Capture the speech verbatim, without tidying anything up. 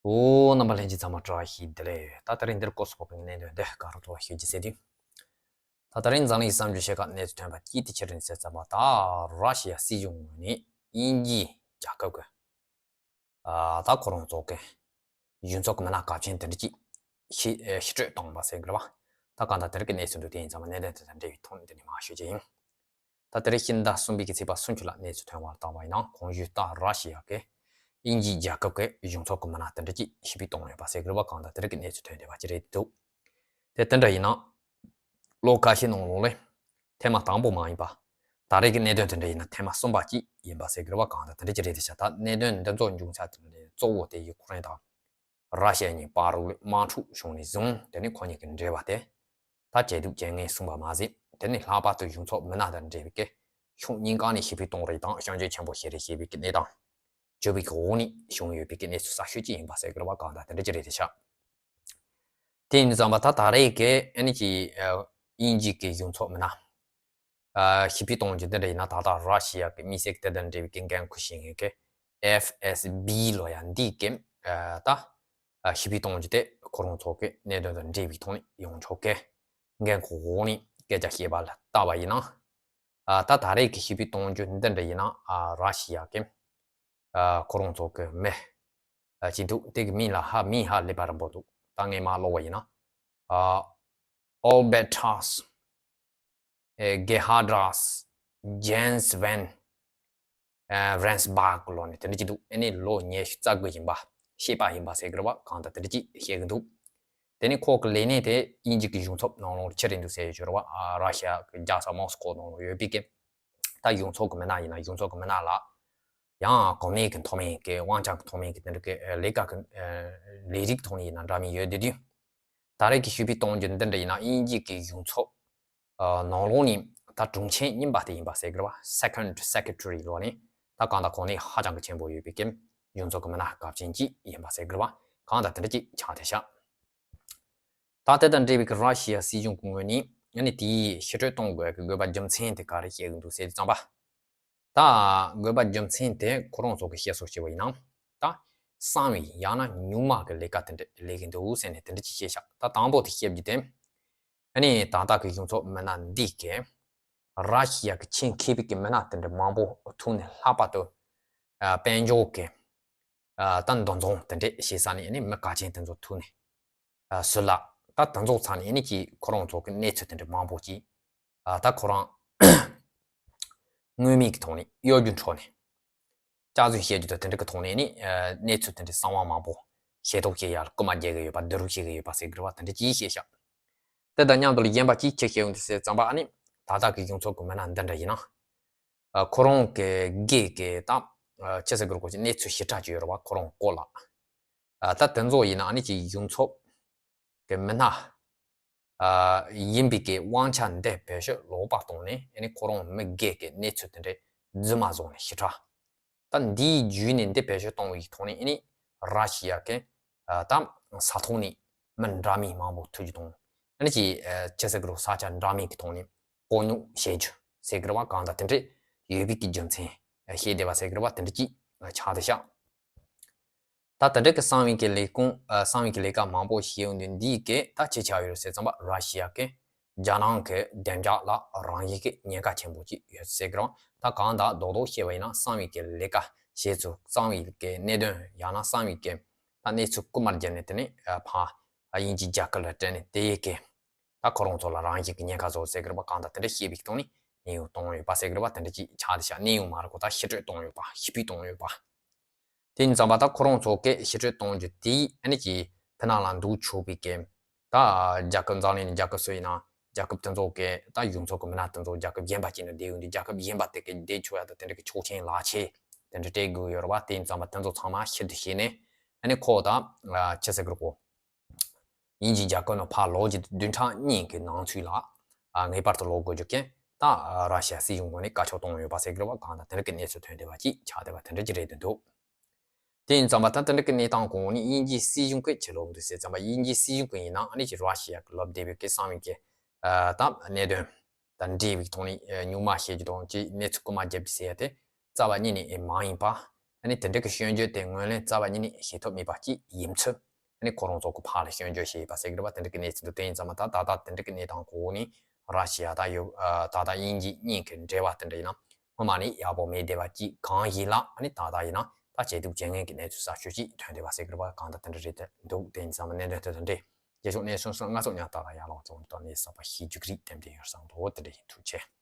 ཨོ། རྣམ་པ་ལྷན་རྒྱས་ཚང་མ་བཀྲ་ཤིས་བདེ་ལེགས། ད་དེ་རིང་འདིར་སྐོར་སོགས་པའི་གནད་དོན་འདི་ག་རུ་ཐོག་ཤོད་ཀྱི་ཟེར་དུས། ད་དེ་རིང་འཛམ་གླིང་གསར་འགྱུར་ཕྱེད་ཀ་གནས་ཚུལ་ཐོན་པ་གཅིག་དེ་ཅི་རེད་ཟེར་ཙམ་པ། ད་ར་ཤི་ཡ་སྲིད་གཞུང་ངོས་ནས་དབྱིན་ཇིའི་རྒྱལ་ཁབ་ཀྱི་ཨ་ད་ཁོ་རང་ཚོ་གི་གཞུང་ཚབ་ཀྱི་མི་སྣ་གལ་ཆེན་དེ་འདྲ་ཅིག་ཕྱིར་ཕྱིར་སྤྲོད་བཏང་བ་ཟེར་གི་རེད་བ། ད་གང་ལྟར་དེ་རིང་གི་གནས་ཚུལ་འདི་དེ་ཡིན་ཙང་མ། གནད་དོན་དེ་དང་འབྲེལ་བའི་ཐོག་ནས་འདི་ནས་མར་ཤོད་ཀྱི་ཡིན། ད་དེ་རིང་ཕྱི་ཟླ་གསུམ་པའི་གི་ཚེས་པ་སུམ་ཅུ་ལ་གནས་ཚུལ་ཐོན་པ་ལ་བལྟས་པ་ཡིན་ན། གོང་ཞུས་ལྟར་ར་ཤི་ཡ་གི་དབྱིན་ཇིའི་རྒྱལ་ཁབ་ཀྱི་གཞུང་ཚབ་ཀྱི་མི་སྣ་དེ་འདྲ་ཅིག་ཕྱིར་འབུད་བཏང་ཡོད་པ་ཟེར་གི་རེད་བ། གང་ལྟར་དེ་རིང་གི་གནས་ཚུལ་ཐོན་བསྡད་པ་ཅིག་རེད་འདུག། དེ་དེ་འདྲ་ཡིན་ན། ལོ་ཁ་ཤས་ནང་ལོགས་ལ་ཐེངས་མ་དང་པོ་མ་ཡིན་པ། ད་རེས་ཀྱི་གནད་དོན་དེ་འདྲ་ཡིན་ན་ཐེངས་མ་གསུམ་པ་ཅིག་ཡིན་པ་ཟེར་གི་རེད་བ། གང་ལྟར་དེ་འདྲ་ཅིག་རེད་དེ་ཤག། ད་གནད་དོན་འདི་ཚོ་འབྱུང་ས་དེ་འདྲ་གཙོ་བོ་དེ་ཡུ་ཁུ་རེན་དང་ར་ཤི་ཡ་གཉིས་བར་དུ་དམག་འཁྲུག་བྱུང་ནས་བཟུང་དེ་ནས་ཁོ་གཉིས་ཀྱི་འབྲེལ་བ་དེ་ད་ཇེ་སྡུག་ཇེ་ངན་སོང་བ་མ་ཟད། དེ་ནས་ལྷག་པར་དུ་གཞུང་ཚབ་མི་སྣ་དང་འབྲེལ་བའི་གི་ཕྱོགས་གཉིས་ཀ་ནས་ཕྱིར་འབུད་གཏོང་རེས་དང་སྐྱོན་བརྗོད་ཆེན་པོ་བྱེད་རེས་བྱེད་པའི་གི་གནས་སྟངས་བྱུང་བའི་གི་འོག་ནས་བྱུང་ཡོད་པའི་གི་གནས་ཚུལ་གསར་ཤོས་ཅིག་ཡིན་པ་ཟེར་གི་རེད་བ། གང་ལྟར་དེ་འདྲ་ཅིག་རེད་དེ་ཤག། དེ་ཡིན་ཙང་མ། ད་ད་རེས་ཀྱི་ཨ་ནི་ཅིག་ཨ་དབྱིན་ཇི་གི་གཞུང་ཚབ་མི་སྣ་ཨ་ཕྱིར་འབུད་གཏོང་རྒྱུ་འདི་འདྲ་ཡིན་ན། ད་ལྟ་ར་ཤི་ཡ་གི་དམིགས་བསལ་གྱི་དེ་དང་འབྲེལ་བའི་གི་འགན་འཁུར་བྱེད་མཁན་གྱི་ཨེཕ་ཨེས་བི་ལབ་ཡ་འདི་གི་ཨ་ད་ཨ་ཕྱིར་འབུད་གཏོང་རྒྱུ་དེ་ཁོ་རང་ཚོ་གི་གནད་དོན་དང་འབྲེལ་བའི་ཐོག་ནས་ཡོང་ཆོག་གི་འགན་འཁུར་འོག་ནས་སྐད་ཆ་བཤད་པ་ལ་བལྟས་པ་ཡིན་ན། ཨ་ད་ད་རེས་ཀྱི་ཕྱིར་འབུད་གཏོང་རྒྱུ་འདི་འདྲ་ཡིན་ན། ཨ་ར་ཤི་ཡ་གི་ཨ་ཁོ་རང་ཚོ་གི་མི་ཨ་ཅིག་འདུག། དེ་གི་མིང་ལ་ཧ་མིང་ཧ་ལས་པ་རིང་པོ་འདུག། ད་ངས་མར་ཀློག་པ་ཡིན་ན། ཨ་ཨོ་བེ་ཏྲ་སི་ཨེ་གེ་ཧ་ཏྲ་སི་ཇན་སི་ཝན་ཨ་རན་སི་བྷག་ལབ་ནས་དེ་འདྲ་ཅིག་འདུག། ཨ་ནི་ལོ་ཉི་ཤུ་རྩ་དགུ་ཡིན་པ། བྱིས་པ་ཡིན་པ་ཟེར་གི་རེད་བ། གང་ལྟར་དེ་འདྲ་ཅིག་བཤད་གི་འདུག། དེ་ནས་ཁོ་གི་ལས་གནས་དེ་དབྱིན་ཇི་གི་གཞུང་ཚབ་ནང་ལོགས་ལ་ཕྱིར་རེད་འདུག་ཟེར་ཡོད་རེད་བ། ཨ་ར་ཤི་ཡ་གི་རྒྱལ་ས་མོ་སི་ཀོ་ནང་ལོགས་ཡོད་པའི་གི། ད་གཞུང་ཚབ་གི་མི་སྣ་ཡིན་ན་གཞུང་ཚབ་གི་མི་སྣ་ལ་ཡང་གོ་གནས་ཀྱི་མཐོ་དམན་གྱི་དབང་ཆ་གི་མཐོ་དམན་གྱི་དེ་འདྲ་གི་ལས་ཀ་གི་ལས་རིགས་ཐོག་ནས་ཡིན་ན་འདྲ་མིན་ཡོད་དེ་དུས། ད་རེས་ཀྱི་ཕྱིར་འབུད་གཏོང་རྒྱུ་འདི་འདྲ་ཡིན་ན། དབྱིན་ཇི་གི་གཞུང་ཚབ་ནང་ལོགས་ནས་ད་དྲུང་ཆེ་རྙིང་པ་དེ་ཡིན་པ་ཟེར་གི་རེད་བ། སེ་ཀོན་ཌི་སེ་ཀེ་ཊ་རི་ལབ་ནས། ད་གང་ལྟར་གོ་གནས་ཧ་ཅང་གི་ཆེན་པོ་ཡོད་པའི་གི་གཞུང་ཚབ་གི་མི་སྣ་གལ་ཆེན་ཅིག་ཡིན་པ་ཟེར་གི་རེད་བ། གང་ལྟར་དེ་འདྲ་ཅིག་ཆགས་བསྡད་ཤག། ད་དེ་དང་འབྲེལ་བའི་གི་ར་ཤི་ཡ་སྲིད་གཞུང་གི་ངོས་ནས་ཨ་ནི་དེའི་ཕྱིར་སྤྲོད་གཏོང་དགོས་ཀྱི་དགོས་པ་རྒྱུ་མཚན་དེ་ག་རེ་བཤད་གི་འདུག་ཟེར་དུས་ཙམ་པ། ད་དགོས་པ་རྒྱུ་མཚན་དེ་ཁོ་རང་ཚོ་གི་བཤད་སྲོལ་བྱས་པ་ཡིན་ན། ད་གསང་བའི་ཡང་ན་གཉུག་མ་གི་ལས་ཀ་དེ་འདྲ་ལས་གི་འདུག་ཟེར་ནས་དེ་འདྲ་ཅིག་བཤད་ཤག། ད་དང་པོ་དེ་བཤད་རྒྱུ་དེ། ཨ་ནི་ད་ལྟ་གི་གཞུང་ཚབ་མི་སྣ་འདི་གིས་ར་ཤི་ཡ་གི་ཆེད་མཁས་པའི་གི་མི་སྣ་དེ་འདྲ་མང་པོ་ཐུག་ནས། ལྷག་པར་དུ་ཨ་དཔལ་འབྱོར་གི་ཨ་ད་འདུ་འཛོམས་དེ་འདྲ་བྱེད་ས་ནས་ཨ་ནི་མི་གལ་ཆེན་དེ་ཚོ་ཐུག་ནས། ཨ་ཟུར་ལ་ད་དེ་ཚོ་ཚང་ནས་ཨ་ནི་ཅིག་ཁོ་རང་ཚོ་གི་གནས་ཚུལ་དེ་འདྲ་མང་པོ་ཅིག་ཨ་ད་ཁོ་རང་དངོས་མེད་ཀྱི་ཐོག་ནས་གཡོ་སྒྱུ་འཕྲོ་ནས་སྐྱག་རྫུན་བཤད་རྒྱུ་དང་དེ་འདྲ་གི་ཐོག་ནས་ཨ་ནི་ཨ་གནས་ཚུལ་དེ་འདྲ་གསང་བ་མང་པོ་ཤེས་རྟོགས་བྱེད་ཡ་ལ་རྐུ་མ་རྒྱག་གི་ཡོད་པ། བསྡུ་རུབ་བྱེད་གི་ཡོད་པ་ཟེར་གི་རེད་བ། དེ་འདྲ་ཅིག་བཤད་ཤག། དེ་དང་མཉམ་དུ་ལ་གཞན་པ་ཅིག་ཅི་བཤད་ཡོང་དུས་ཟེར་ཙམ་པ། ཨ་ནི་ད་ལྟ་གི་གཞུང་ཚབ་གི་མི་སྣ་འདི་འདྲ་ཡིན་ན། ཨ་ཁོ་རང་གི་སྒེར་གྱི་ད་ཨ་ཅི་ཟེར་དགོས་རེད། ཁོ་ཅིག་གནས་ཚུལ་ཞིབ་ཕྲ་ཅིག་ཡོད་རེད་བ། ཁོ་རང་སྐོར་ལ། ཨ་ད་དེ་ཚོ་ཡིན་ན་ཨ་ནི་ཅིག་གཞུང་ཚབ་གི་མི་སྣ་ཨ་ཡིན་པའི་གི་དབང་ཆ་འདི་བེད་སྤྱོད་ལོག་པ་བཏང་ནས། ཨ་ནི་ཁོ་རང་མི་སྒེར་གྱི་གནས་ཚུལ་དེ་འདྲ་རྫུན་མ་བཟོ་ནས་ཞིབ་ཕྲ། ད་འདིའི་བརྒྱུད་ནས་འདི་བེད་སྤྱོད་གཏོང་བའི་ཐོག་ནས་ཨ་ནི་ར་ཤི་ཡ་གི་ཨ་ད་ས་ཐོག་ནས་མི་འདྲ་མིན་མང་པོ་ཐུག་རྒྱུ་དང་། ཨ་ནི་ཅིག་ཨ་ཅི་ཟེར་དགོས་རེད། ས་ཆ་འདྲ་མིན་གྱི་ཐོག་ནས་བཀོག་ཉོག་བྱེད་རྒྱུ་ཟེར་གི་རེད་བ། གང་ལྟར་དེ་འདྲ་ཡོད་པའི་གི་རྒྱུ་མཚན་བཤད་བསྡད་པ་ཟེར་གི་རེད་བ། དེ་འདྲ་ཅིག་ཆགས་བསྡད་ཤག། ད་དེ་འདྲ་གི་གསང་བའི་གི་ལས་ཁུངས་ཨ་གསང་བའི་གི་ལས་ཀ་མང་པོ་བྱས་ཡོང་དུས། འདིའི་གི་ད་ཅི་ཆགས་ཡོད་རེད་ཟེར་ཙམ་པ། ར་ཤི་ཡ་གི་རྒྱ་ནག་གི་བདེ་འཇགས་ལ་རང་བཞིན་གྱི་ཉེན་ཁ་ཆེན་པོ་ཅིག་ཡོད་ཟེར་གི་རེད། ད་གང་ལྟར་རྡོག་རྡོག་བཤད་པ་ཡིན་ན། གསང་བའི་གི་ལས་ཀ་བྱེད་ཚུལ། གསང་བའི་གི་གནད་དོན། ཡང་ན་གསང་བའི་གི་ད་གནས་ཚུལ་རྐུ་མ་བརྒྱབ་ནས། དེ་ནས་ཨ་ཕར་དབྱིན་ཇིའི་རྒྱལ་ཁབ་ལ་སྤྲད་ནས། དེ་ཡི་གི་ད་ཁོ་རང་ཚོ་ལ་རང་བཞིན་གྱི་ཉེན་ཁ་བཟོ་ཟེར་གི་རེད་པ། གང་ལྟར་དེ་འདྲ་བཤད་པའི་ཐོག་ནས་གནས་དབྱུང་བཏང་ཡོད་པ་ཟེར་གི་རེད་པ། དེ་འདྲ་ཅིག་ཆགས་བསྡད་ཤག། གནས་དབྱུང་མ་རེད་གོ། ད་ཕྱིར་སྤྲོད་བཏང་ཡོད་པ། ཕྱིར་འབུད་བཏང་ཡོད་པ། དེ་ཡིན་ཙང་མ། ད་ཁོ་རང་ཚོ་གིས་ཕྱིར་སྤྲོད་གཏོང་རྒྱུ་དེ་ཨ་ནི་ཅིག་ཕི་ནང་ལ་འདུག་ཆོག་པའི་གི། ད་རྒྱལ་ཁབ་འཛམ་གླིང་ནས་རྒྱལ་ཁབ་སུ་ཡིན་ན། རྒྱལ་ཁབ་དེ་ཚོ་གི་ད་གཞུང་ཚབ་ཀྱི་མི་སྣ་དེ་ཚོ་རྒྱལ་ཁབ་གཞན་པ་ཅིག་ནང་བསྡད་ཡོང་དུས། རྒྱལ་ཁབ་གཞན་པ་དེ་གི་བསྡད་ཆོག་ཡ་དང་དེ་འདྲ་གི་ཆོག་མཆན་ལག་ཁྱེར་དེ་འདྲ་སྤྲད་དགོས་ཡོད་རེད་བ། དེ་ཡིན་ཙང་མ་དེ་ཚོ་ཚང་མ་ཕྱིར་བསྡུ་བྱས་ནས། ཨ་ནི་ཁོ་ད་ཨ་ཅི་ཟེར་དགོས་རེད་གོ། དབྱིན་ཇིའི་རྒྱལ་ཁབ་ནང་ཕར་ལོག་རྒྱུ་བདུན་ཕྲག་གཉིས་ཀྱི་ནང་ཚུད་ལ་ཨ་ངེས་པར་དུ་ལོག་དགོས་རྒྱུ་གི་ད་ཨ་ར་ཤི་ཡ་སྲིད་གཞུང་ངོས་ནས་བཀའ་ཁྱབ་བཏང་ཡོད་པ་ཟེར་གི་རེད་བ། གང་ལྟར་དེ་འདྲ་གི་གནས་ཚུལ་ཐོན་བསྡད་པ་ཅིག་ཆགས་བསྡད་པ་དེ་འདྲ་ཅིག་རེད་འདུག། དེ་ཡིན་ཙང་མ། ད་དེ་འདྲ་གི་གནས་སྟངས་གོང་ནས་དབྱིན་ཇིའི་སྲིད་གཞུང་གིས་ཅི་ལབ་འདུག་ཟེར་ཙམ་པ། དབྱིན་ཇིའི་སྲིད་གཞུང་གིས་ཡིན་ན་ཨ་ནི་ཅིག་ར་ཤི་ཡ་གི་ལབ་བསྡད་པའི་གི་གསང་བའི་གི་ཨ་ད་གནད་དོན་དང་འབྲེལ་བའི་ཐོག་ནས་ཨ་གཉུག་མ་བཤད་རྒྱུ་དང་། ཅིག་གནས་ཚུལ་རྐུ་མ་རྒྱབ་རྒྱུ་ཟེར་ཡ་དེ་རྩ་བ་ཉིད་ནས་ཨེ་མ་ཡིན་པ། ཨ་ནི་དེ་འདྲ་གི་སྐྱོན་བརྗོད་དེ་ངོས་ལེན་རྩ་བ་ཉིད་ནས་བྱེད་ཐུབ་མེད་པ་གཅིག་ཡིན་ཚུལ། ཨ་ནི་ཁོ་རང་ཚོ་གི་ཕར་ལ་སྐྱོན་བརྗོད་བྱས་ཡོད་པ་ཟེར་གི་རེད་པ། དེ་འདྲ་གི་གནས་ཚུལ་འདུག་དེ་ཡིན་ཙང་མ་ད་ད་ལྟ་དེ་འདྲ་གི་གནས་སྟངས་གོ་ནས་ར་ཤི་ཡ་ད་ཡོ་ད་ད་དབྱིན་ཇི་གཉིས་ཀྱི་འབྲེལ་བ་དེ་འདྲ་ཡིན་ན་སྔོན་མ་ནས་ཡག་པོ་མེད་བསྡད་པ་གཅིག་གང་ཡིན་ལ། ཨ་ནི་ད་ལྟ་ཡིན་ན་ད་བྱེད་ཐུབ་བྱེད་ངན་གི་གནས་ཚུལ་གསར་ཤོས་ཅིག་ཐོན་བསྡད་པ་ཟེར་གི་རེད་པ། གང་ལྟར་དེ་འདྲ་རེད་དེ་འདུག་དེ་ཡིན་ཙང་མ་གནད་དོན་དེ་དང་འབྲེལ་རྗེས་ཕྱོགས་གནས་ཚུལ་སོགས་སྔ་ཚོགས་ཉག་ད་ལ་ཡར་ལངས་ཚོགས་འདུ་དང་ནས་གསར་པ་ཞིག་མཇུག་སྒྲིལ་དེ་འདྲ་ཡོད་བསམ་འདུག་དེ་འདྲ་ཡིན། ཐུགས་རྗེ་ཆེ།